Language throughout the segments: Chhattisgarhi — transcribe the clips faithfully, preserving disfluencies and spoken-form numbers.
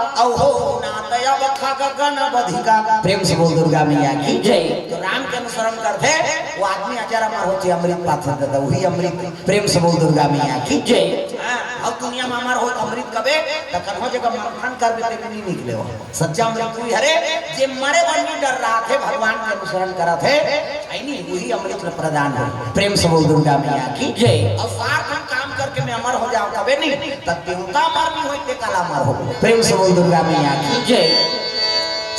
अहो नातया बखा गगन बधिका। प्रेम से बोल दुर्गा मैया की जय। तो राम के अनुसरण करथे, वो आदमी अजर अमर होथे, अमृत पाथे दादा, वही अमृत। प्रेम से बोल दुर्गा मैया की जय। हाँ, अब दुनिया में अमर हो, अमृत कबे, त कन्हो जगह मंथन करबे ते भी नहीं निकले हो। सच्चा अमृत तू ही हरे, जे मरे बर नहीं डर रहा थे, भगवान के अनुसरण करा थे, है नहीं, वही अमृत प्रदान हो। प्रेम से बोल दुर्गा मैया की जय। और सार्थक काम करके मैं अमर हो जाऊं, तबे नहीं, तब देवता अमर नहीं होते, कला अमर हो। प्रेम से बोल दुर्गा मैया की जय।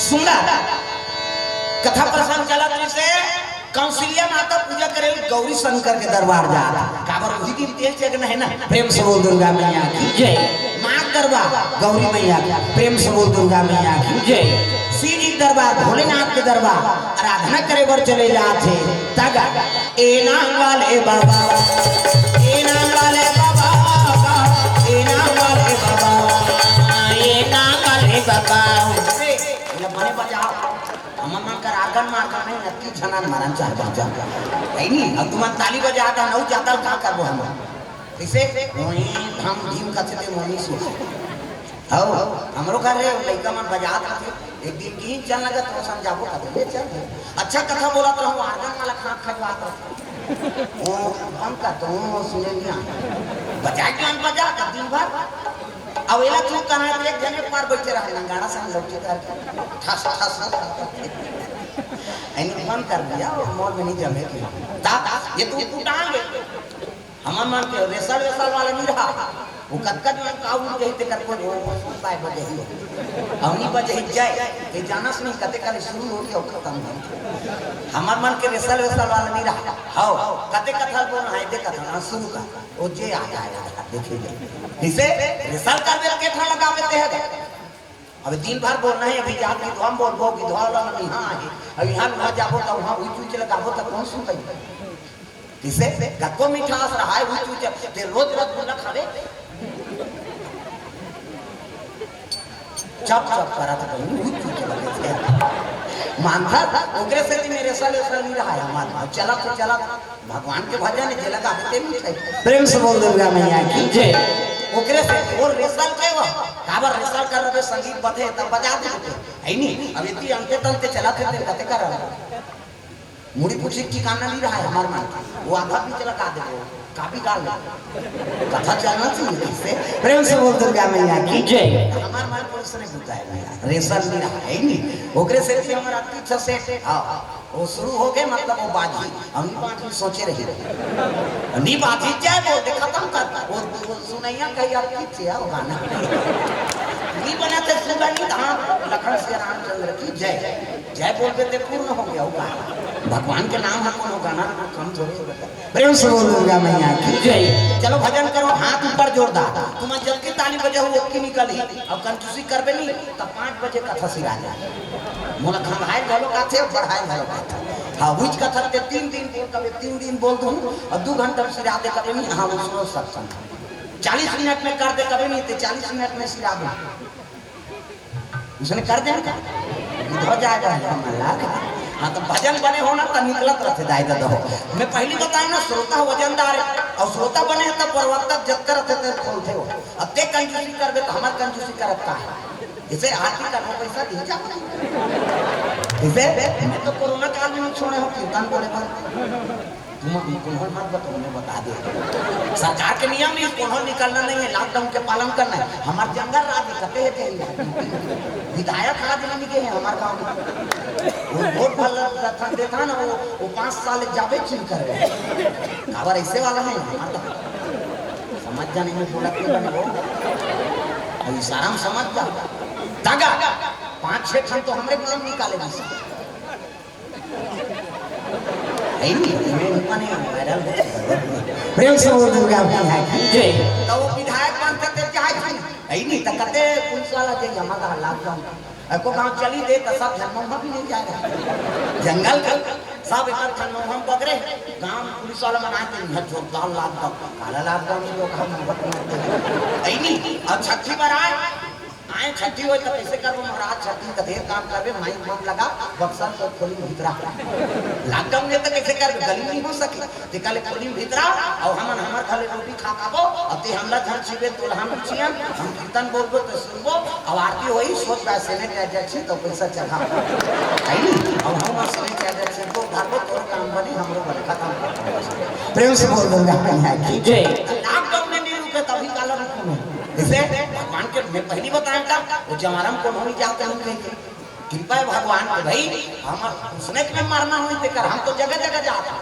सुंदर कथा प्रसंग चलत रहिसे, कौशल्या माता पूजा करे गौरी शंकर के दरबार जात। काबर उही दिन तेल चढ़ना है ना। प्रेम से बोल दुर्गा मैया की जय। माँ के दरबार गौरी मैया की। प्रेम से बोल दुर्गा मैया की जय। शिव जी के दरबार, भोलेनाथ के दरबार, आराधना करे बर चले जात हे। तगा ए नाम वाले बाबा, ए नाम वाले बाबा, ए नाम वाले बाबा, ए नाम वाले बाबा। ए, ये बने बजाओ। हमन मन कर आर्गन मार कर नहीं, नक्की झनान मारन चाहे बजा। है नहीं, अब तुमन ताली बजा था, नौ जाता का करबो हम? इसे वही हम धीम कथे ते मोनी सु। हौ, हमरो घर रे लइका मन बजात रथे। एक दिन की चल लगा तो समझाबो कथे, ले चल। अच्छा कथा बोलत रहूं, आर्गन वाला खात खजवात रथे। ओ, हम का तो सुने नहीं आ। बजाए के मन बजा का दिन भर। अब एला चुप करना है, एक जने पार बैठे रहे, नंगाड़ा सन लौटे कर। ठस, ठस, ठस। ऐने बंद कर दिया, और मोर में नहीं जमे की। ता, ये तू कुटांगे। हमर मन के रेसल वेसल वाला नहीं रहा। वो कतका जन का उठ गई, तेकर कोई वो, वो पाए बजे ही हो। अवनी बजे ही जाए, ये जानस नहीं कते काले शुरू हो गया, खत्म हो। हमर मन के रेसल वेसल वाला नहीं रहा। हौ, कते कथा बोल, हाँ, दे कथा, हाँ, शुरू कर। वो जे आ जाए, आ जाए, देखे जाए। इसे रेसल कर दे, के ठा लगा देते हैं। अब दिन भर बोलना है, अभी जाके विधवा में बोलबो, विधवा वाला मन यहाँ है। अब यहाँ वहाँ जाबो, तो वहाँ उच उच लगाबो, तो कौन सुनते? किसे? कतको मिठास रहा है, उच उच, ते रोज रसगुल्ला खावे। चप चप करत रही, उच उच लगे थे। मानता था, ओकरे से भी मेरे साले साल नहीं रहा है हमारे। अब चला तो चला, भगवान के भजन है, जे लगा होते नहीं थे। प्रेम से बोल दुर्गा मैया की जय। ओकरे से वो रेसल के वो, काबर रेसल कर रहे, संगीत बधे, तब बजा दे देते। है नहीं, अब इतनी अंते तंते चला थे, तेरे कते कर रहा। मुड़ी पूछी ठिकाना नहीं रहा है हमार मन के। वो आधा बीच लगा दे, वो का भी गा ले। कथा चलना चाहिए इससे। प्रेम से बोल दुर्गा मैया की जय। हमार मन पुलिस ने बुझा है भैया, रेसल नहीं रहा है नहीं। ओकरे से भी हमारा तीर्थ से, हाँ, वो शुरू हो गए, मतलब वो बाजी। हम नहीं बाजी सोचे रही। नहीं बाजी जय बोल दे, खत्म कर। वो, वो सुनैया कही आप की थे, वो गाना। नहीं बना थे सुगंध धाम, लखन से रामचंद्र की जय। जय बोल देते पूर्ण हो गया होगा। भगवान के नाम है, कोनो गाना कम थोड़े होगा। प्रेम से बोल दुर्गा मैया की जय। चलो भजन करो, हाथ ऊपर जोरदार। तुम जब की ताली बजे हो, ओतकी निकल ही। अब कंजूसी करबे नहीं, तब पाँच बजे कथा सिरा जाए। मोला खंगाए घलो काथे, बढ़ाए घलो काथे। हाँ, उच कथा ते तीन दिन बोल, कभी तीन दिन बोल दूँ, और दो घंटा में सिरा दे कभी नहीं। हाँ, वो सुनो सत्संग। चालीस मिनट में कर दे कभी नहीं, ते चालीस मिनट में सिरा दूँ। उसने कर देना क्या? हो जाएगा, हम लाख। हाँ, तो भजन बने हो ना, तो निकलत रहते दाई ददा हो। मैं पहली बताया ना, श्रोता वजनदार है, और श्रोता बने हैं, तब प्रवक्ता जत करत है, तब खोलते हो। अब ते कंजूसी कर दे, तो हमार कंजूसी करत का है? इसे आरती का वो पैसा दी जा। इसे मैं तो कोरोना काल में छोड़े हो कीर्तन बोले पर। तुम कोन्हो मत बताओ, मैं बता दे। सरकार के नियम नहीं, कोन्हो निकलना नहीं है, लॉकडाउन के पालन करना है। हमार जंगल राज कते है तेरी? विधायक आज नहीं गए हैं हमार गाँव में। वो वोट भर देता ना, वो, वो पाँच साल जाबे चुन कर गए। काबर ऐसे वाला है हमार तो। समझ जाने में बोला क्यों बने वो? अब इशारा में समझ जा। तागा, पाँच छह ठन तो हमरे गाँव निकाले भी। है नहीं, मैं ऊपर नहीं आऊँ, वायरल हो चुका है। प्रेम से बोल दुर्गा मैया की जय। तो वो विधायक बनते थे, चाहे थी। है नहीं, तो कहते पुलिस वाला जे हमारा लॉकडाउन। एको गाँव चली दे, तो सब झन महुआ भी नहीं जाएगा। जंगल का सब एक ठन महुआ बगरे, गाँव पुलिस वाला मना के, यहाँ जोरदार लॉकडाउन, काला लॉकडाउन जो हम है नहीं, और छठी बार आए, आए छट्ठी होय त कइसे करबो महाराज? छट्ठी त ढेर काम करबे, माइक बम लगा, बक्सा ल खोली भीतरा। लॉकडाउन में त कइसे करबे? गली नहीं हो सके। तेकर ले खोली भीतरा, अउ हमन हमर घर ले रोटी खा खाबो, अउ ते हमला झन छीबे, तोला हम चियन, हम कीर्तन बोलबो त सुनबो, अउ आरती होही, सोच बा सेनेटाइजर छी त पइसा चढ़ा। है नी? अउ हम सेनेटाइजर छी तो धरबो, तोर काम बनी, हमरो बनी, खतम। प्रेम से बोल दुर्गा मैया की जय। लॉकडाउन में नहीं रुके, तभी काला रुकू मैं। जैसे भगवान के मैं पहली बताया था, वो जवारम को नहीं जाते हम कहीं। कृपा है भगवान के भाई, हम उसने में मरना हुई तेकर, हम तो जगह जगह जाते हैं।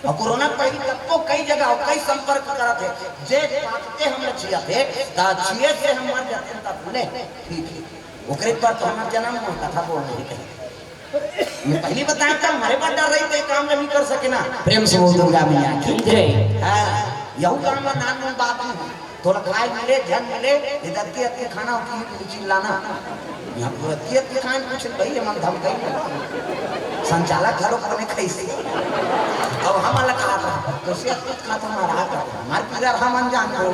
अउ कोरोना के पहिली तको कई जगह अउ कई संपर्क करत हे, जे पाते हम ल छियत हे, त छिये से हम मर जाते हैं, तब ले ठीक हे। ओकरे पर तो हमर जन्म हुआ, कथा बोल नहीं कहीं। मैं पहिली बताया था, मरे बर डर रही, त ये काम नहीं कर सके ना। प्रेम से बोल दुर्गा मैया की जय। हाँ, यहू काम में नान नान बात नहीं। तोला खाए मिले, झन मिले, ये दत्ती अत्ती खाना होती है, कुछ चिल्लाना। यहाँ पर अत्ती अत्ती खाए कुछ भाई, ये मन धमकाई। संचालक घरो पर नहीं खाई सी। अब हम अलग खा रहा, तो से अत्ती खा तो हमारा हाथ आता। हमारे पिलर हम अनजान को।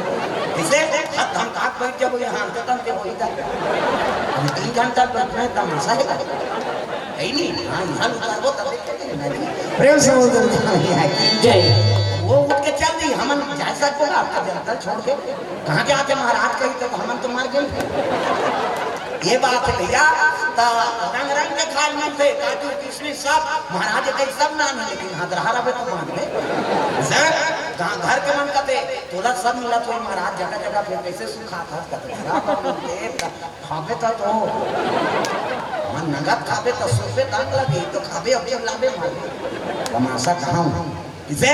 इसे हाथ धमका के बैठ जाओ यहाँ, तो तम के वही था। हम तीन घंटा बैठ में तमाशा है। है नहीं? हाँ, यहाँ उतार वो तब देख के नहीं। प्रेम से बोल दुर्गा मैया की जय। वो उठ के चल दी, हमन जा सकते हैं आपका जनता छोड़ के। कहाँ जाते महाराज कही तो हमन तो मर गए। ये बात है भैया, त रंग रंग के खाए मिलते, काजू किशमिश सब, महाराज के सब नाम है, लेकिन हाथ रहा रहे तो बांध में। सर, कहाँ घर के मन कहते, तोला सब मिला तो महाराज जगह जगह फिर कैसे सुखा था, कहते, "खा बाबू, देख, खाबे त तो, मन नगद खाबे त सुखबे दांग लगे, तो खाबे अब जब लाबे मारे।" तमाशा कहाँ हूँ? इसे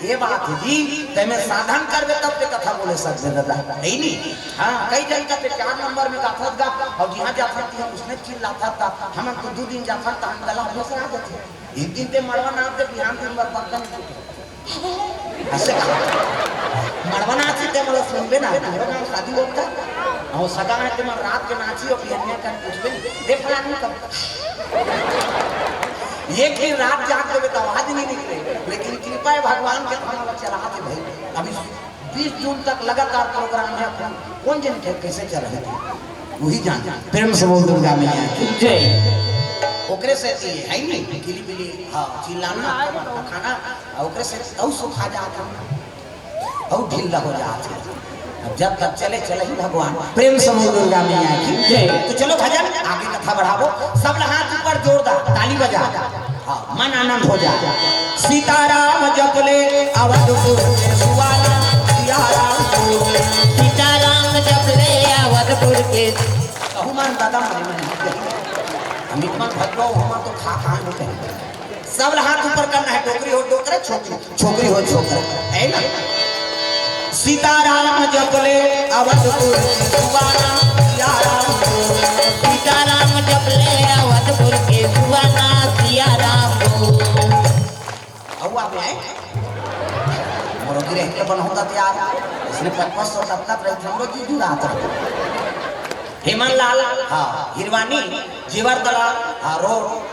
ये बात है जी, तेमे साधन करबे तब ते कथा बोले सकबे दादा, नहीं नी? हाँ, कई जन का ते चार नंबर में गाथत गा, अउ जिहाँ जाथत तिहाँ उसने चिल्लाथत ता, हमन तो दू दिन जाथत ता, हम गला हमेशा आ जाथे। एक दिन ते मड़वा नाच दे, बिहान दिन भर पक्का नहीं टूटे। ऐसे कहा, मड़वा नाच ते मतलब सुनबे ना, मड़वा नाच शादी होता, अउ सगा है ते मन रात के नाची अउ बिहनिया कन पूछबे, "दे फलानी कब?" एक दिन रात जाग देबे त आवाज नहीं निकले, लेकिन कृपा है भगवान के, तो हमला चला दे भाई। अभी बीस जून तक लगातार प्रोग्राम है, अपन कौन जन के कैसे चल रहे थे, वही जान। प्रेम से बोल दुर्गा मैया की जय। ओकरे से ये है नहीं, किली बिली, हाँ, चिल्लाना, खाना, ओकरे से तऊ सुखा जाता। बहुत ढीला हो जात हे। अब जब तक चले, चले ही भगवान। प्रेम से बोल दुर्गा मैया की जय। तो चलो भजन, आगे कथा बढ़ाबो। सब ला हाथ ऊपर जोर दा, ताली बजा। हाँ, मन आनंद हो जाए। सीताराम जप ले अवधपुर के सुवाना, सिया राम बोल। सीताराम जप ले अवधपुर के। कहूँ मन दादा मन, मन। अमित मन भगवा, हम तो खा खा नहीं कहेंगे। सब ला हाथ ऊपर करना है, डोकरी हो डोकरा, छोकरी, छोकरी हो छोकरा, है ना? सीताराम जप ले अवधपुर के सुवाना, सिया राम बोल। सीताराम जप ले अवधपुर के सुवाना, सिया राम बोल। अउ आप आए? मोरो गिरे के बन होता तैयार। इसने पचपन सौ तक तक रही, हमरो जी जुड़ा था। हेमन लाल, हाँ, हिरवानी, जीवर तला, हाँ, रोड।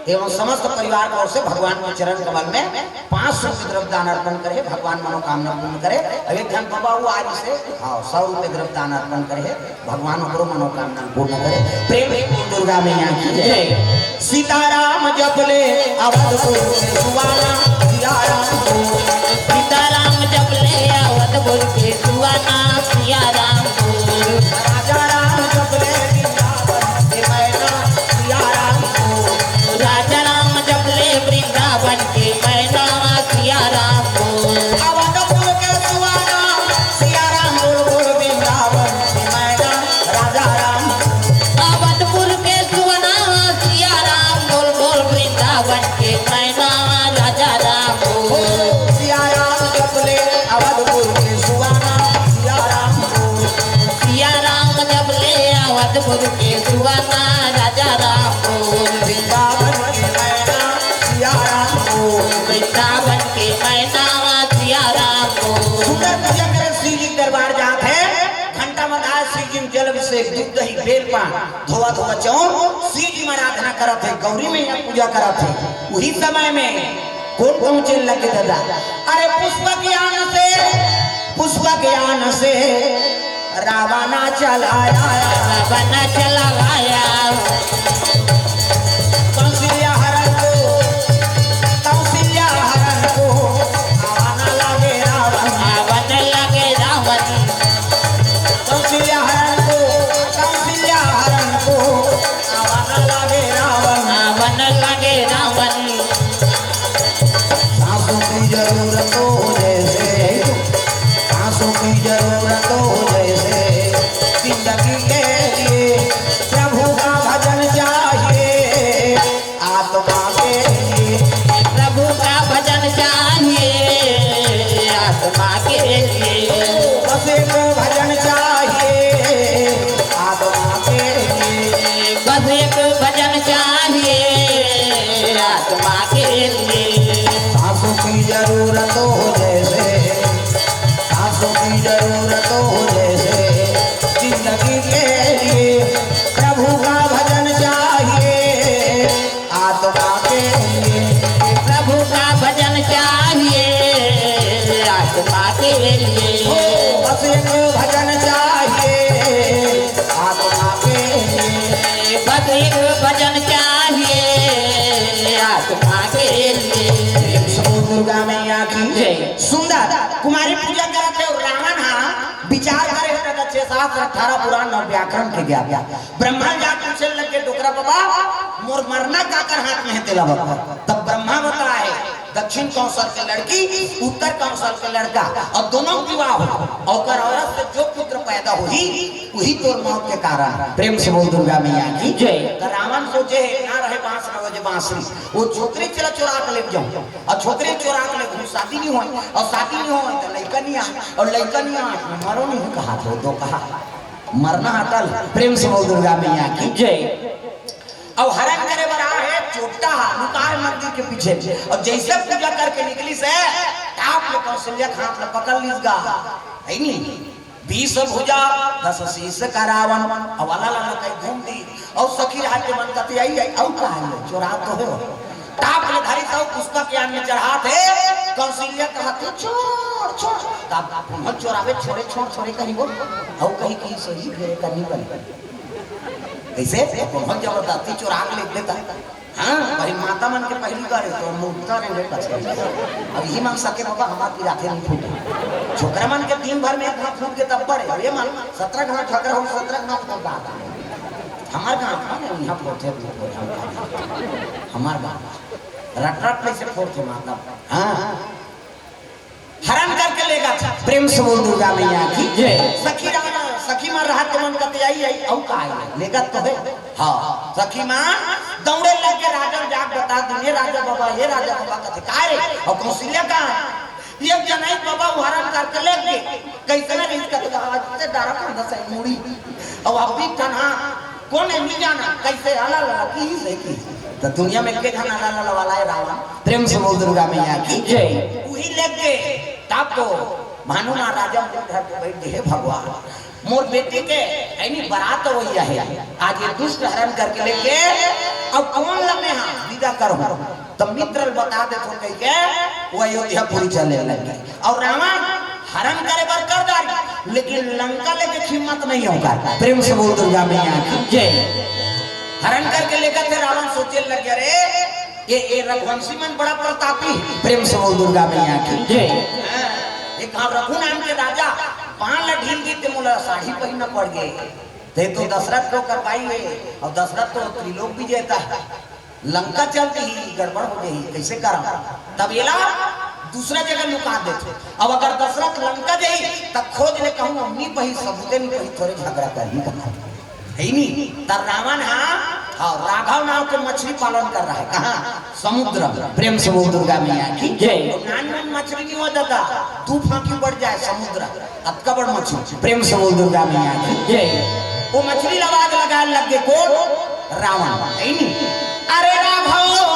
एवं समस्त परिवार की ओर से भगवान के चरण कमल में पाँच सौ रुपये द्रव्य दान अर्पण करे, भगवान मनोकामना पूर्ण करे। अब एक जन बाबा हुआ आज से, हाँ, सौ रुपये द्रव्य दान अर्पण करे, भगवान ओकरो मनोकामना पूर्ण करे। प्रेम से बोल दुर्गा मैया की जय। सीताराम जप ले अवधपुर के सुवाना, सिया राम बोल। सीताराम जप ले अवधपुर के सुवाना, सिया राम बोल। राजा राम जप ले वृंदावन के मैना, सिया राम बोल। राजा राम जप ले वृंदावन के मैना, सिया राम बोल। अवधपुर के सुवाना, सिया राम बोल बोल वृंदावन के मैना, राजा राम। अवधपुर के सुवाना, सिया राम बोल बोल वृंदावन के मैना, राजा राम बोल। सिया राम जप ले अवधपुर के सुवाना, सिया राम बोल। सिया राम जप ले अवधपुर के सुवाना, राजा राम बोल। वृंदावन के मैना, सिया राम बोल। वृंदावन के मैना, सिया राम बोल। सुंदर पूजा करे शिव जी के दरबार जात हे, घंटा बजाए शिव जी में जल अभिषेक, दूध दही बेल पान, धोवा धोवा चाउर, शिव जी में आराधना करत हे, गौरी मैया पूजा करत हे। उही समय में कौन पहुंचे लगे दादा? अरे पुष्पक यान से, पुष्पक यान से रावण चला आया, रावण चला आया। कौशल्या हरण को, कौशल्या हरण को, आवा न लागे रावण। आवा न लागे रावण। कौशल्या हरण को, कौशल्या हरण को, आवा न लागे रावण। आवा न लागे रावण। सांसों की जरूरत हो जैसे, सांसों की जरूरत हो जैसे, जिंदगी के लिए प्रभु का भजन चाहिए, आत्मा के लिए। प्रभु का भजन चाहिए, आत्मा के लिए। बस एक भजन चाहिए, आत्मा के लिए। बस एक भजन चाहिए, आत्मा के लिए। सांसों की जरूरत हो जैसे, सांसों की जरूरत हो जैसे, जिंदगी के लिए प्रभु का भजन चाहिए, आत्मा के लिए। प्रभु का भजन चाहिए, आत्मा के लिए। हो, बस एक भजन चाहिए, आत्मा के लिए। बस एक भजन चाहिए, आत्मा के लिए। प्रेम से बोल दुर्गा मैया की जय। सुंदर कुमारी पूजा करत हे अउ रावण हा विचार करे हे, तब छह शास्त्र, अठारह पुराण अउ व्याकरण के ज्ञाता। ब्रह्मा जा पूछे लगे, "डोकरा बाबा, मोर मरना काकर हाथ में हे, तेला बता।" तब ब्रह्मा बताए, दक्षिण कौशल के लड़की, उत्तर कौशल के लड़का, अउ दोनों के विवाह हो, अउ ओकर औरत से जो पुत्र पैदा होही, वही तोर मौत के कारण। प्रेम से बोल दुर्गा मैया की जय। तो रावण सोचे हे, "ना रहे बांस, ना बजे बांसुरी, वो छोकरी चला चोरा के ले जाऊं, अउ छोकरी चोरा के ले जाऊं, शादी नहीं होय, अउ शादी नहीं होय तो लइका नहीं आय, अउ लइका नहीं आय, मरो नहीं कहा तो दो कहा, मरना अटल।" प्रेम से बोल दुर्गा मैया की जय। अउ हरण करे बर आए हे, चोट्टा हा लुकाए मंदिर के पीछे। अउ जैसे पूजा करके निकलिस हे, टाप ले कौशल्या के हाथ ल पकड़ लिस गा। है नी? बीस भुजा, दस शीश का रावण। अउ वाला लाला कहीं घूम दी। अउ सखी राज के मन कते आई, आई, अउ का आई, चोरा तो हो। टाप ले धरी तउ पुष्पक यान में चढ़ात हे, कौशल्या कहत हे, "छोड़, छोड़।" तब पुनः चोरावे, "छोड़े, छोड़, छोड़े," कही वो। अउ कही कि सही फेरे करनी बनी। कइसे? कोनो जबरदस्ती चोरा के ले लेता। हाँ, भाई माता मन के पहिली बार हे, तो हम उत्तर रे बच्चा। अब इही मन सके बाबा, हमार पिराथे नहीं फूटे। छोकरा मन के दिन भर में एक घाव फूट के तब पर हे। अब ये मन सत्रह घाव झगड़ा हो, सत्रह घाव फूट बात। हमार गाँव का नहीं, यहाँ फोड़थे, फोड़थे, हम का। हमार गाँव। रट रट कइसे फोड़थे माता। हाँ। हरण करके लेगत हे। प्रेम से बोल दुर्गा मैया की जय। सखी राजा, सखी मन रहत के मन कते आई, आई, अउ का आई, लेगत तो हे। हाँ, सखी मन दौड़े लग के राजा ल जाके बता दिन, "हे राजा बाबा, हे राजा बाबा," कथे, "का रे?" अउ कौशल्या का, "एक जनाई बाबा, वो हरण करके ले गे, कइसे ना रिस कते आज से डरा खांदा सही मुड़ी, अउ अभी तनहा कोन हे, नहीं जाना, कइसे हला लला की से की।" तो दुनिया में के झन हला लला वाला हे रावण। प्रेम से बोल दुर्गा मैया की जय। उही लग गे, तब तो भानु महाराजा मुंह धर के बैठ गे, "हे भगवान, मोर बेटी के ऐनी बरात वही हे, आज ये दुष्ट हरण करके ले गे, अब कोन लमे हा विदा करो?" तो मित्र ल बता देथों कहिके वो अयोध्यापुरी चले लगे। अउ रावण हरण करे बर कर डारी, लेकिन लंका लेगे के हिम्मत नहीं होगा। प्रेम से बोल दुर्गा मैया की जय। हरण करके लेगत हे, रावण सोचे लगे, "अरे, ये, ये रघुवंशी मन बड़ा प्रतापी हे।" प्रेम से बोल दुर्गा मैया की जय। हाँ, एक हाँ रघु नाम के राजा, बाण ला ढील दी ते मोला साड़ी पहिनना पड़ गे। ते तो दशरथ के ओकर बाई हे, अउ दशरथ तो त्रिलोक विजेता हे। लंका चलती ही गड़बड़ हो गई, कइसे करा? तब एला दूसरा जगह लुका देथे। अब अगर दशरथ लंका जाही, त खोज ले कहूँ, अब नी पही, सबूते नी पही, थोरे झगड़ा करही कहा। हे नी? त रावण हा, हाँ, राघव नाम के मछली पालन कर रहा है। कहाँ? समुद्र। प्रेम से बोल दुर्गा मैया की जय। नान नान मछली नहीं हो दादा, दू फांकी बढ़ जाए समुद्र। अतका बड़ मछली, प्रेम से बोल दुर्गा मैया की जय। वो मछली ला आवाज लगाए लग गे कोन? रावण, हे नी? अरे राघव,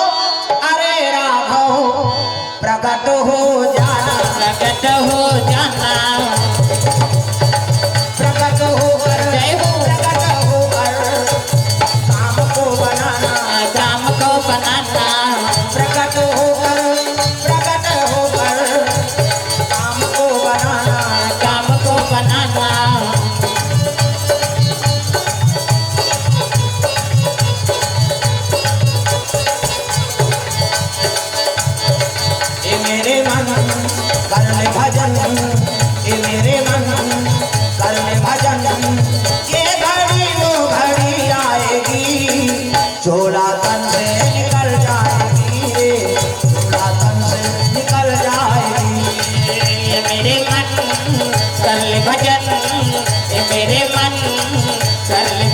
अरे राघव, प्रकट हो जाना, प्रकट हो जाना, प्रकट होकर, जय हो। प्रकट होकर काम को बनाना, काम को बनाना, प्रकट होकर, प्रकट होकर काम को बनाना, काम को बनाना।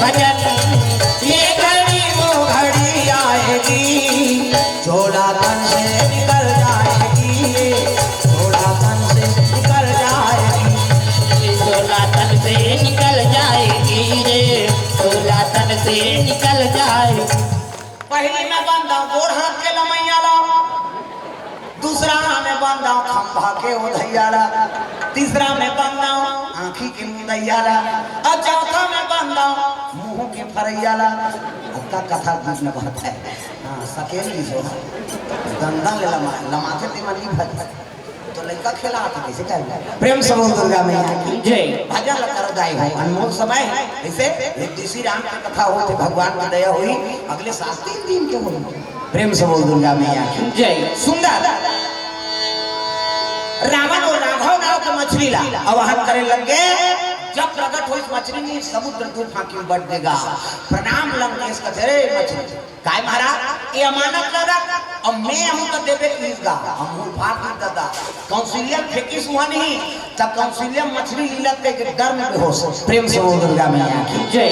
भजन। ये घड़ी वो घड़ी आएगी, चोला तन से निकल जाएगी, चोला तन से निकल जाएगी, चोला तन से निकल जाएगी रे, चोला तन से निकल जाएगी। पहिली में बंधा गोड़ हाथ के लमैया ला, दूसरा में बंधा खंभा के ओधैया ला, तीसरा में बंधा आँखी के मुदैया ला, अउ चौथा में बंधा मुँह के फरैया ला। अतका कथा दूध में बहत हे। हाँ, सकेल ली सो। दंदन ले लमा, लमाथे ते मन नहीं भज। तो लइका खेला आथे, कइसे कहे? प्रेम से बोल दुर्गा मैया की। जय। भजन ल करो दाई हो, अनमोल समय हे। जइसे एक देसी राम के कथा होथे, भगवान की दया होई, अगले साल तीन दिन के होई। प्रेम से बोल दुर्गा मैया की। जय। सुंदर। रावण अउ राघव नाव के मछली ला आवाहन करे लग गे। जब प्रगट होइस मछली, समुद्र दू फांकी बंट गे गा। प्रणाम लंकेश कथे, "रे मछली, काय महाराज, ये अमानत ला रख, अउ मैं आहूँ त देबे कहिस गा, अमूल फाड़ दी ददा।" कौंसिलिया ल फेंकिस उहाँ नहीं, त कौंसिलिया मछली लीलत के डर में बेहोश। प्रेम से बोल दुर्गा मैया की। जय।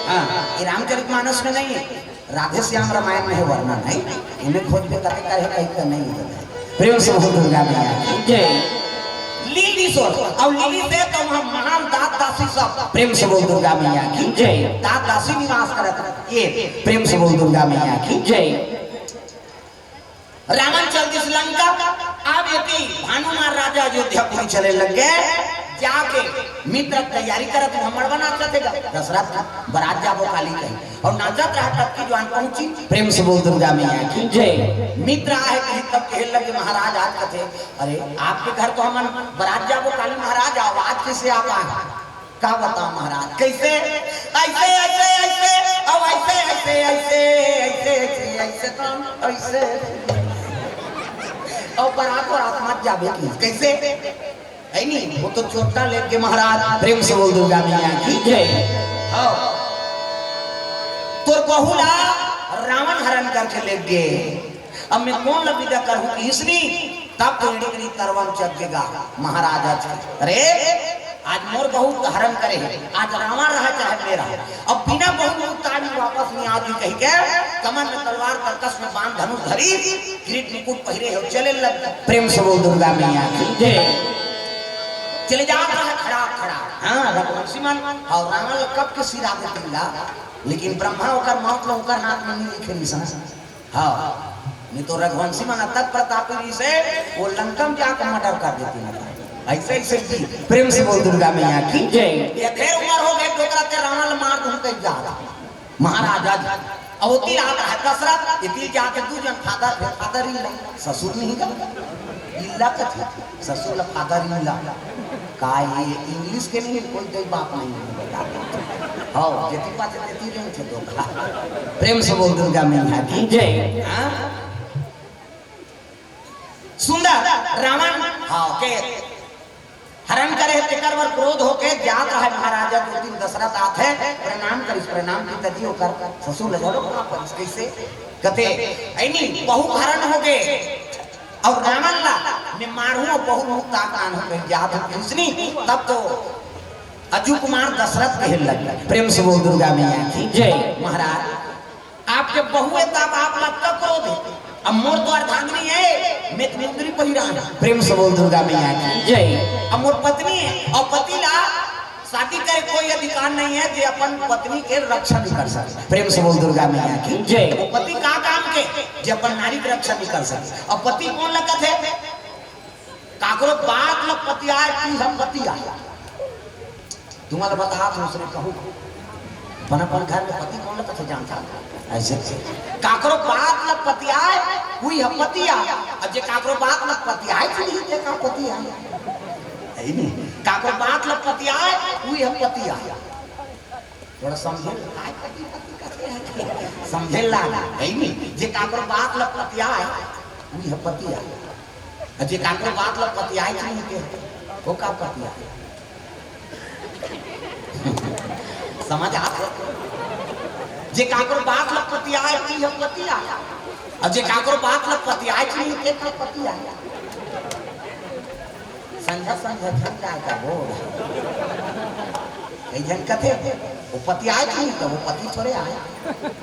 हाँ, ये रामचरित मानस में नहीं हे। राधे श्याम रामायण में हे वर्णन हे, एमे खोजबे कते करे हे, कहीं तो नहीं हे। प्रेम से बोल दुर्गा मैया की। जय। लीली सोच, अउ लीली से तो हम महान दास दासी सब। प्रेम से बोल दुर्गा मैया की। जय। दास दासी निवास करत हे। प्रेम से बोल दुर्गा मैया की। जय। रावण चल दिस लंका, अब एती भानुमान राजा अयोध्यापुरी चले लग गे, जाके मित्र के तैयारी करत हे, हमर बना सकत हे गा। दशरथ बरात जाबो काली कही, अउ नाचत रहा टपकी जवान पहुंची। प्रेम से बोल दुर्गा मैया की। जय। मित्र आहे कही तब कहे लगे महाराज आज कथे, "अरे आपके घर तो हमन बरात जाबो काली महाराज, आओ आज कइसे आप आए?" का बताओ महाराज, कइसे? अइसे, अइसे, अइसे, अउ अइसे, अइसे, अइसे, अइसे, अइसे, अइसे, अइसे, अउ बरात, बरात मत जाबे कहिस, कइसे? हे नी, वो तो चोट्टा लेग गे महाराज। प्रेम से बोल दुर्गा मैया की। जय। हाँ। तोर बहू ला रावण हरण करके लेग गे। अब मैं कोन ला बिदा करहूँ कहिस नी, तब तो एड़ी मेरी तरवा म चघ गे गा महाराज आज के। अरे, आज मोर बहू के हरण करे हे, आज रावण रहा चाहे मैं रहा। अब बिना बहू मुक्ताज में वापस नहीं आती कहिके, कमर में तलवार, तरकस में बाण, धनुष धरी, किरीट मुकुट पहिरे हे, चले लग। प्रेम से बोल दुर्गा मैया की। जय। चले जात रहा खड़ा खड़ा। हाँ, रघुवंशी मन, अउ रावण ला कब के सिरा देतिन गा, लेकिन ब्रह्मा ओकर मौत ला ओकर हाथ में नहीं लिखे रिहिस। हाँ, नहीं तो रघुवंशी मन अतक प्रतापी रहिसे, वो लंका में जाके मर्डर कर देतिन। अइसे, अइसे जी। प्रेम से बोल दुर्गा मैया की। जय। ये ढेर उमर हो गे, डोकरा ते रावण ला मार दूँ कहि जा। महाराज आज अवती रात है दशरथ, एती जाके दू झन father, father in law, ससुर नहीं गा। In law कथे, ससुर ला father in law। का ये English के नहीं, कोई दई बाप नहीं है। हाँ, जेती पाछे तेती रेंगथे धोखा। प्रेम से बोल दुर्गा मैया की। जय। हाँ? सुंदर, रावण, हाँ, के हरण करे हे, तेकर बर क्रोध होके जात रहा महाराजा, दू दिन दशरथ आत हे, प्रणाम करिस, प्रणाम की तजी ओकर ससुर ला झलो प्रणाम करिस, कइसे? कथे, "ऐनी, बहू हरण हो गे, अउ रावण ला मैं मारहूँ, अउ बहू मुक्त आकान हो गई, जात हो कृष्णी।" तब तो अजू कुमार दशरथ कहे लग गे, प्रेम से बोल दुर्गा मैया की। जय। महाराज, आपके बहू हे तब आप ला अतका क्रोध हे। अब मोर तो अर्धांगिनी हे, मैं तो मुंदरी पहिरा हूँ। प्रेम से बोल दुर्गा मैया की। जय। अब मोर पत्नी हे, अउ पति ला शादी करे कोई अधिकार नहीं हे जे अपन पत्नी के रक्षा नहीं कर सके। प्रेम से बोल दुर्गा मैया की। जय। वो पति का काम के जे अपन नारी के रक्षा नहीं कर सके। अउ पति कोन ला कथे? काकरो बात ल पतियाए, पी हम पतिया। तुम्हारा बता दूसरे कहूँ, अपन अपन घर में पति कोन ल कथे जानता? अइसे, अइसे। काकरो बात ल पतियाए, उही ह पतिया। अब जे काकरो बात ल पतियाए, चली ते का पतिया? हे नहीं। काकरो बात ल पतियाए, उही ह पतिया। थोड़ा समझे, काय पति, पति कथे हे? समझे लाग, हे नहीं? जे काकरो बात ल पतियाए, उही ह पतिया। अउ जे काकरो बात ल पतियाए च नहीं के, वो का पतिया? समझ आत हे? जे काकरो बात ल पतियाए, उही ह पतिया। अउ जे काकरो बात ल पतियाए च नहीं के, का पतिया? संझा संझा झन जाए का बोल। कई झन कथे, वो पति आए कि नहीं, तो वो पति थोड़े आए।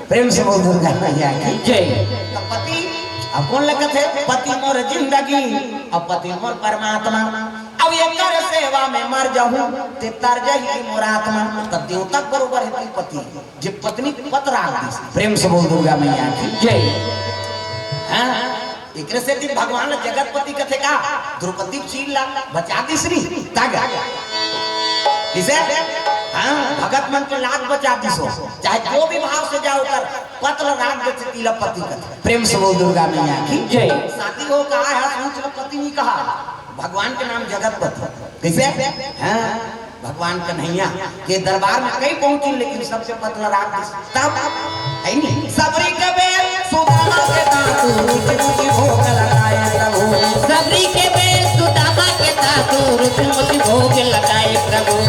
प्रेम से बोल दुर्गा मैया की। जय। तो पति, अब कौन लगत है? पति मोर जिंदगी, अब पति मोर परमात्मा। अब एकर सेवा में मर जाहूं, ते तर जाही मोर आत्मा। तब देवता के बरोबर है तू पति, जे पत्नी के पत राख दिस। प्रेम से बोल दुर्गा मैया की। जय। हाँ, एकरे सेती भगवान ला जगतपति कथे का? द्रौपदी के चीर ला बचा दिस री, तागा। किसे? हाँ, भगत मन के लाज बचा दिस हो। चाहे जो भी भाव से जाओ कर, पत ला राख दे, तिला पति कथे। प्रेम से बोल दुर्गा मैया की। जय। शादी हो कहा है, सोच ला पति नहीं कहा। भगवान के नाम जगतपति। कैसे? हाँ, भगवान कन्हैया के दरबार में कई पहुंची, लेकिन सबसे पत ला राख दिस। तब, है नी? सबरी के बेर सुदामा के तातू, रुचि रुचि भोग लगाए प्रभु। सबरी के बेर सुदामा के तातू, रुचि रुचि भोग लगाए प्रभु।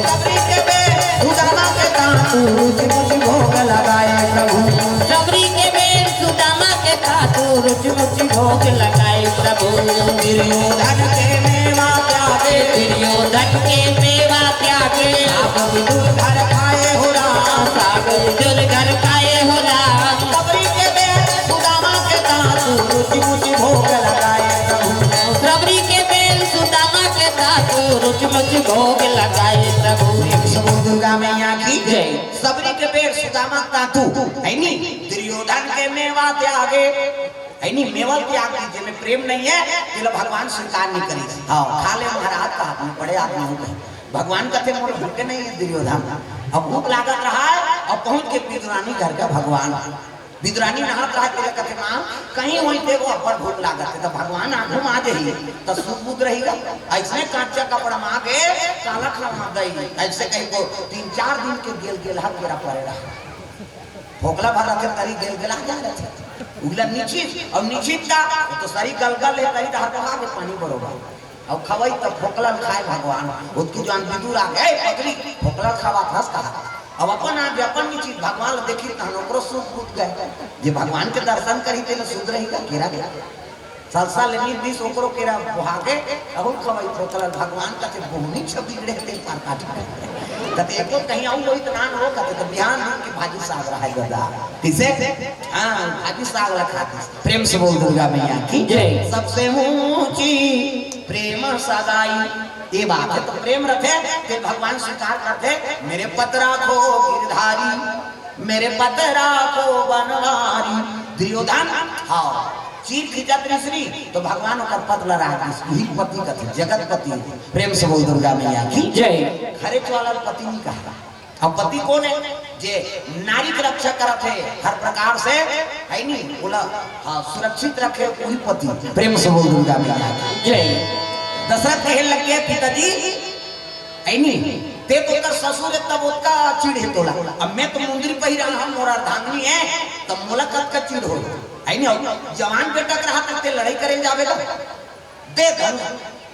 सबरी के बेर सुदामा के तातू, रुचि रुचि भोग लगाए प्रभु। सबरी के बेर सुदामा के तातू, रुचि रुचि भोग लगाए प्रभु। दुर्योधन के मेवा त्यागे, दुर्योधन के मेवा त्यागे। साग विदुर घर खाए हो राम। साग विदुर घर खाए हो राम। सबरी के बेर सुदामा के तातू, रुचि रुचि भोग लगाए प्रभु। सबरी के बेर सुदामा के तातू, रुचि रुचि भोग लगाए प्रभु। प्रेम से बोल दुर्गा मैया की। जय। सबरी के बेर सुदामा तातू, है नी? दुर्योधन के मेवा त्यागे, है नी? मेवा त्याग दी, जेमे प्रेम नहीं है, तेला भगवान स्वीकार नहीं करी। हाँ, खा ले महाराज, का आदमी, बड़े आदमी हो गए। भगवान कथे, "मोर भूखे नहीं है दुर्योधन।" अब भूख लागत रहा है, अब पहुंच के विदुरानी घर का भगवान। विदुरानी नहात रहा, तेला कथे, "माँ, कहीं वहीं ते वो अब्बड़ भूख लागत है।" तो भगवान आगू में आ जाही, तो सूत बूत रही गा। ऐसने कांचा कपड़ा में आगे काला खड़ा दई, ऐसे कहीं को तीन चार दिन के गेल गेल हाथ मेरा परे रहा। फोकला भर रखे, तरी गेल गेल आ जा रहे। उगला निश्चित, और निश्चित का, वो तो सरी गल गल है, तरी तो हर बहा के पानी बरोबर। और खवाई तब फोकला खाए भगवान। उतकी जान विदुर आ गए, "ए, पगली, फोकला खावा थस कहा।" अब अपन आगे अपन निश्चित भगवान ला देखी, तहन ओकरो सूत बूत गए। जे भगवान के दर्शन करी, तेला सूत रही का, केरा गया। साल साल नींद दिस ओकरो केरा बोहा के, अहू खवाई फोकला। भगवान कथे, "बोहनी छबी रहे ते पार काट।" कथे, "एको कहीं आऊ होई त नान हो," कथे, "तो बिहान दिन की भाजी साग रहा है गदा।" किसे? हाँ, भाजी साग रखा दिस। प्रेम से बोल दुर्गा मैया की। जय। सबसे ऊंची प्रेम सगाई। ये बात है, तो प्रेम रखे, ते भगवान स्वीकार करते, "मेरे पत राखो गिरधारी, मेरे पत राखो बनवारी।" दुर्योधन, हाँ, चीर खींचत रिस री, तो भगवान ओकर पत ला राख दिस, वही पति कथे, जगतपति। प्रेम से बोल दुर्गा मैया की। जय। घरे वाला पति नहीं कहा। अब पति कौन है? जे नारी के रक्षा करत है हर प्रकार से, है नी? बोला, हाँ, सुरक्षित रखे वही पति। प्रेम से बोल दुर्गा मैया की। जय। दशरथ कहे लग गए, "पिताजी, है नी? ते तो ओकर ससुर है, तब ओतका चिढ़ है तोला। अब मैं तो मुंदरी पहिरा हूँ, मोर अर्धांगिनी है, तब मोला कतका चिढ़ हो, है नी? जवान बेटा के रहा, तब ते लड़ाई करे जावेगा।" दे धनुष,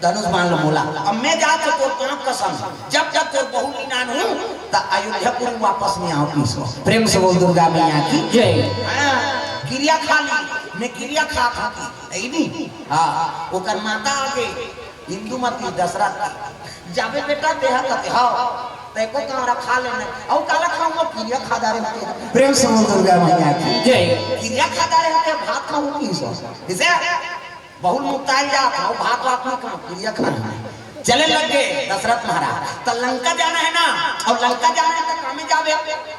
धनुष बाण लो मोला। अब मैं जात हूँ तोर पाँव कसम, जब तक तोर बहू नी लानहूँ, त अयोध्यापुरी वापस नहीं आऊँ किसो। प्रेम से बोल दुर्गा मैया की। जय। हाँ, किरिया खा ली, मैं किरिया खा खाती, नहीं नी? हाँ, ओकर माता आगे, इंदुमती दशरथ की, "जाबे बेटा, देहा कते, हाँ, तैको कांवरा खा लेना।" "अउ काला खाऊंगा, किरिया खा डारे होते।" प्रेम से बोल दुर्गा मैया की। जय। किरिया खा डारे होते, भात खाऊं किसो। इसे बहुल मुक्ताई जात, अउ भात वात नहीं खाऊं, किरिया खाना है। चले लग गए दशरथ महाराज, तो लंका जाना है ना, और लंका जाना है तो कामे जावे,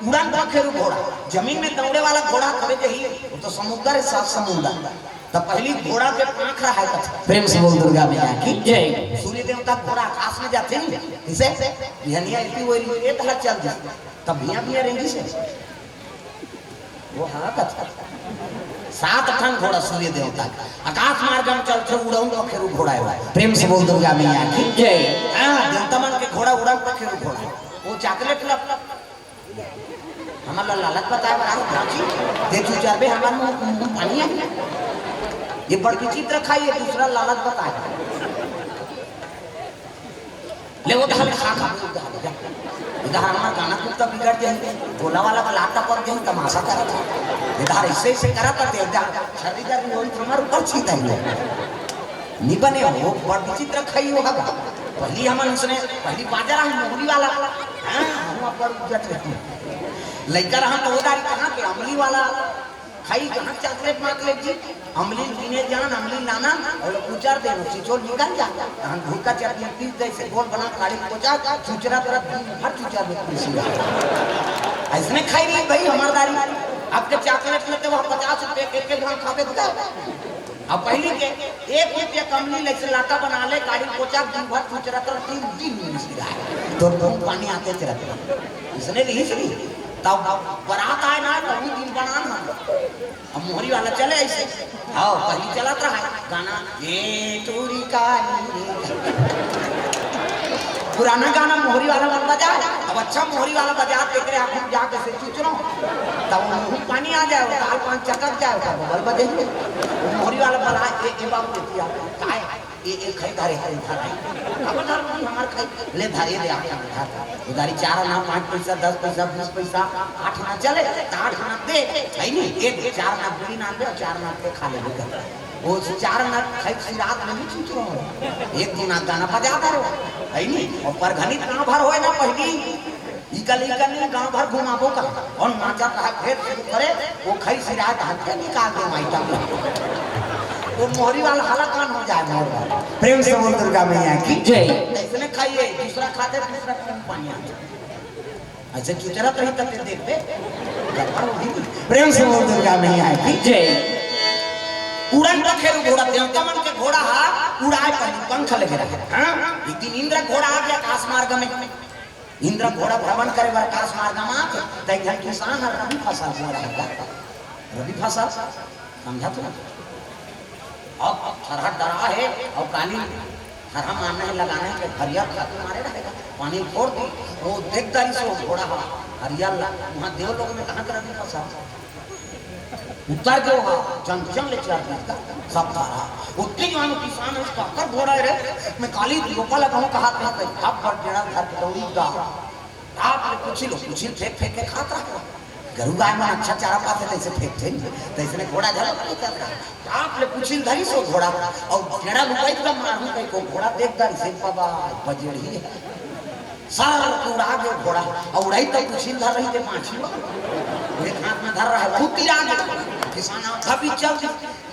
उड़न पखेरु घोड़ा, जमीन में दौड़े वाला घोड़ा कबे जही, वो तो समुद्र है, सात समुद्र। तो पहली घोड़ा के पाँख रहा है कथा। प्रेम से बोल दुर्गा मैया की। जय। सूर्य देवता घोड़ा आकाश में जाते नहीं, किसे? बिहनिया इतनी वो रेत हला चल जाए, तब भिया भिया रेंगी से। वो हाँ कथा। सात ठन घोड़ा सूर्य देवता का। आकाश मार्ग में चलथे, उड़न पखेरु घोड़ा है। प्रेम से बोल दुर्गा मैया की। जय। हाँ, देवता मन के घोड़ा उड़न पखेरु घोड़ा। वो चॉकलेट ला, हमर ला लालच बताए बर आए, भाजी। दे तू चार बे, हमर मुंह, मुंह पानी है। ये बड़ विचित्र खाई है, दूसरा लालच बताए। ले वो धान खा खा, वो धान जा। इधर हमारा गाना कुत्ता बिगड़ जाए, गोला वाला का लाटा पड़ जाए, तमाशा करत है। इधर ऐसे ऐसे करत है, इधर छर्री कर रही होई, तो हमारे ऊपर छीत आई है। नहीं बने हो, बड़ विचित्र खाई हो हगा। पहली हमन उसने, पहली बाजार हम मोहरी वाला। हाँ, बड़ उज्जत रही। लइका रहन त ओ दारी कहाँ के अमली वाला खाई, कहाँ चॉकलेट माकलेट जी, अमली पीने जान, अमली लाना, अउ कुचर देना, चिचोल निकल जा। तहन भूका चटनी पीस दे, से गोल बना काढ़ी पोचा, चुचरा तरह दिन भर चुचर में पीसी। अइसने खाई रही भाई हमर दारी। अब के चॉकलेट लेते वहाँ पचास रुपये के, एक एक घाम खाबे त। अब पहली के एक रुपया कमली ले से लाटा बना ले, काढ़ी पोचा, दिन भर चुचरा तरह तीन दिन में सिराए। तो मुंह पानी आते चलत। इसने भी, इसने तब बारात आए ना, तो वही दिन बनान हम। अब मोहरी वाला चले ऐसे। हाँ, पहली चलत रहा गाना, "ए टूरी काली रे।" पुराना गाना मोहरी वाला मन बजा। अब अच्छा मोहरी वाला बजा, देख रहे आप, हम जाके से चुचरो, तब वो मुंह पानी आ जाए, वो दाल पान चटक जाए, तब बबल बजे। मोहरी वाला बला, "ए, ए बाबू, देखिए आप, काय? ए, ए, खाई धरे, खाई धरे। अब धर, हमर खाई, ले धरे, ले आप, धर।" उधारी चार आना, पाँच पैसा, दस पैसा, बीस पैसा, आठ आना चले, त आठ आना दे, है नी? ए, चार आना बीड़ी ना दे, चार आना पे खा ले, बेटा। वो चार आना खाई, फिर रात में नहीं चूच रहो। एक दिन आप गाना बजा दे रहो, है नी? और परघनित गाँव भर होए ना पहली, इकल, इकल नहीं, गाँव भर घुमाबो का। और नाचा कहा, फिर शुरू करे, वो खाई, फिर रात हाथ से निकाल दे माई का। वो मोहरी वाला हलाकान हो जाए, मोहरी वाला। प्रेम से बोल दुर्गा मैया की जय। इसने खाइए, दूसरा खाते, दूसरा कौन पानी आ जाए। अच्छा, चुचरत रही तब देखबे, गड़बड़ होही। प्रेम से बोल दुर्गा मैया की जय। उड़न पखेरु घोड़ा, देवता मन के घोड़ा हा, उड़ाए पर पंख लगे रहे। हाँ? एक दिन इंद्र घोड़ा आ गया आकाश मार्ग में। इंद्र घोड़ा भ्रमण करे बर आकाश मार्ग में आके, त एक झन किसान हर रबी फसल बोए रहे। रबी फसल, समझा तू? अब, अब थरहा डरा है, अब काली थरहा मारना है, लगाना है, कि हरियर खातू मारे रहेगा, पानी फोर दी, वो देख दारी से वो घोड़ा हा, हरियर ला, वहाँ देव लोग में कहाँ कर रबी फसल? उतर गयो हा, जंग जंग ले चल दी का, सब थरहा। उतनी जवान किसान है, उसका कर घोड़ा है रे, मैं काली रोपा लगाऊं, कहा था, हाथ पर डेढ़ा घर के दौड़ी दा। आप ले कुछ लो, कुछ फेंक फेंक के खाता है। गरु गाय मन अच्छा चारा पाथे, तइसे फेंकथे नहीं, तइसने घोड़ा घलो नहीं करता। आप ले कुछ धरी सो घोड़ा, अउ गेड़ा लुकाई का मारू कहीं को घोड़ा देख दारी से बाबा बजेड़ी है। सारा पूरा जो घोड़ा, अउ उड़ाई तो कुछ धर रही थे माछी वाला। एक हाथ में धर रहा है, वो तीर आगे। किसान आंखा भी चल,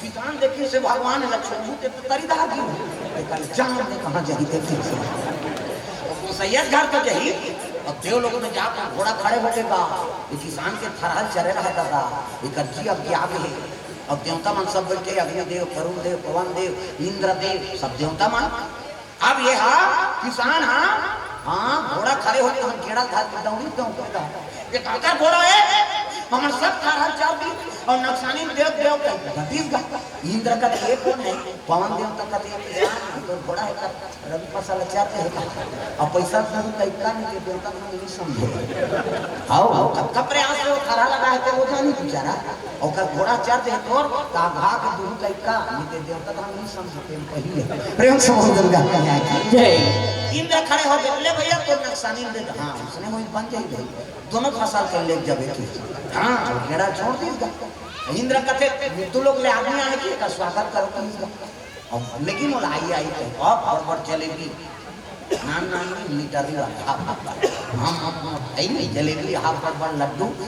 किसान देखी से भगवान ला छोड़ू ते तरी धार दी। एकर जान दे कहाँ जाही ते फिर से। तो सैयद घर तो जही, अब देव लोग में जाकर घोड़ा खड़े हो गए बा। ये किसान के थरहल चरे रहा दादा, एकर जी अब क्या है। अब देवता मन सब बैठे, अग्नि देव, वरुण देव, पवन देव, इंद्र देव, सब देवता मन। अब ये हा किसान हा, हाँ, घोड़ा खड़े होके हम गेड़ा धार के दौड़ी दौड़ता है। ये काकर घोड़ा है? हमर सब थारा चार दी और नक्सानी देव देव का गतीस गा। इंद्र का ये कौन है? पवन देवता का ये किसान, तो घोड़ा है का रवि फसल चार है का। और पैसा गुरु का इतना नहीं के देवता को नहीं समझे। आओ, आओ, कब, कब प्रयास से वो थारा लगा है, तो वो जानी बेचारा। ओकर घोड़ा चढ़ दे तोर, त आघा के दुहू लइका, नहीं ते देवता धाम नहीं समझते पहिले। प्रेम से बोल दुर्गा मैया की जय। इंद्र खड़े हो गए, "ले भैया, तोर नक्सानी दे दे।" हाँ, उसने वही बन जाई भाई। दोनों फसल के ले जबे की। हाँ, गेड़ा छोड़ दी इसका। इंद्र कहते, "तू लोग ले आदमी आए कि का स्वागत करो कि इसका।" और लेकिन वो लाई आई थे, बहुत बड़ बड़ जलेबी। नान नान नहीं, मीटर नहीं रखा। हम, हम, हम, है नहीं, जलेबी, हाफ बड़ बड़ लड्डू,